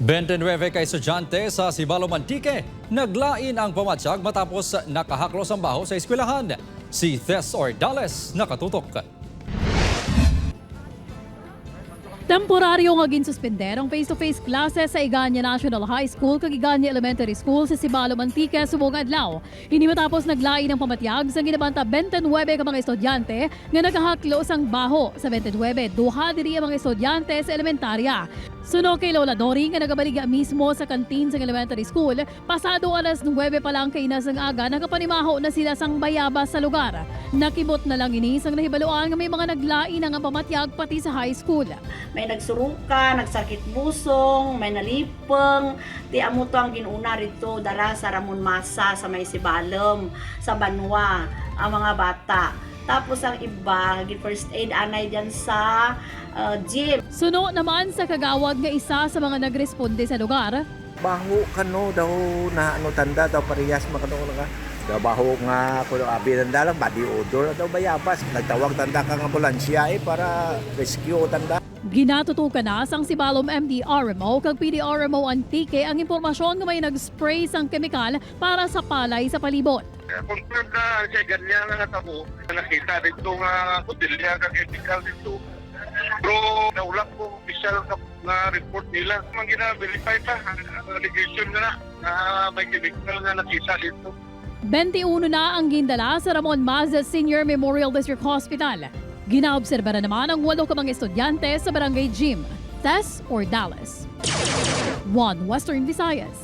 29 ka estudyante sa Sibalom, Antique, naglain ang pamatyag matapos nakahaklos ang baho sa eskwelahan. Si Tess Ordales, nakatutok. Temporaryo nga ginsuspender ang face-to-face classes sa Iganya National High School kag Iganya Elementary School sa Sibalom, Antique subong adlaw. Ini matapos naglain ang pamatyag sa ginabanta 29 ka mga estudyante nga nagahaklo sang baho. Sa 29, duha diri ang mga estudyante sa elementarya. Suno kay Lola Dory nga nagabaligya mismo sa kantin sa elementary school, pasado alas 9 pa lang kay sang aga, nakapanimaho na sila sang bayabas sa lugar. Nakibot na lang ini sang nahibaluan nga may mga naglain nga pamatyag pati sa high school. May nagsuruka, nagsakit busong, may nalipeng. Ti amo to ang ginuna rito dara sa Ramon Masa sa may Sibalom, sa Banwa, ang mga bata. Tapos ang iba, gi first aid anay diyan sa gym. Suno naman sa kagawad nga isa sa mga nagresponde sa lugar, Baho kano daw na ano tanda daw parehas makano nga daw baho nga kuno abi tanda lang body odor na daw bayabas. Nagtawag tanda kang ambulansya eh para rescue tanda. Ginatutukan na sang Sibalom MDRMO kag PDRMO Antique ang impormasyon nga may nag-spray sang kemikal para sa palay sa palibot. Confirm na siya ganyan nga natabo. Nakita dito nga botilya kag chemical dito. Pero naulak ko official nga report nila. Mang gina-verify pa ang allegation nga na may chemical nga nakita dito. 21 na ang gindala sa Ramon Maza Senior Memorial District Hospital. Ginaobserba na naman ang walo ka mga estudyante sa Barangay Gym, Tess Ordales. 1 Western Visayas.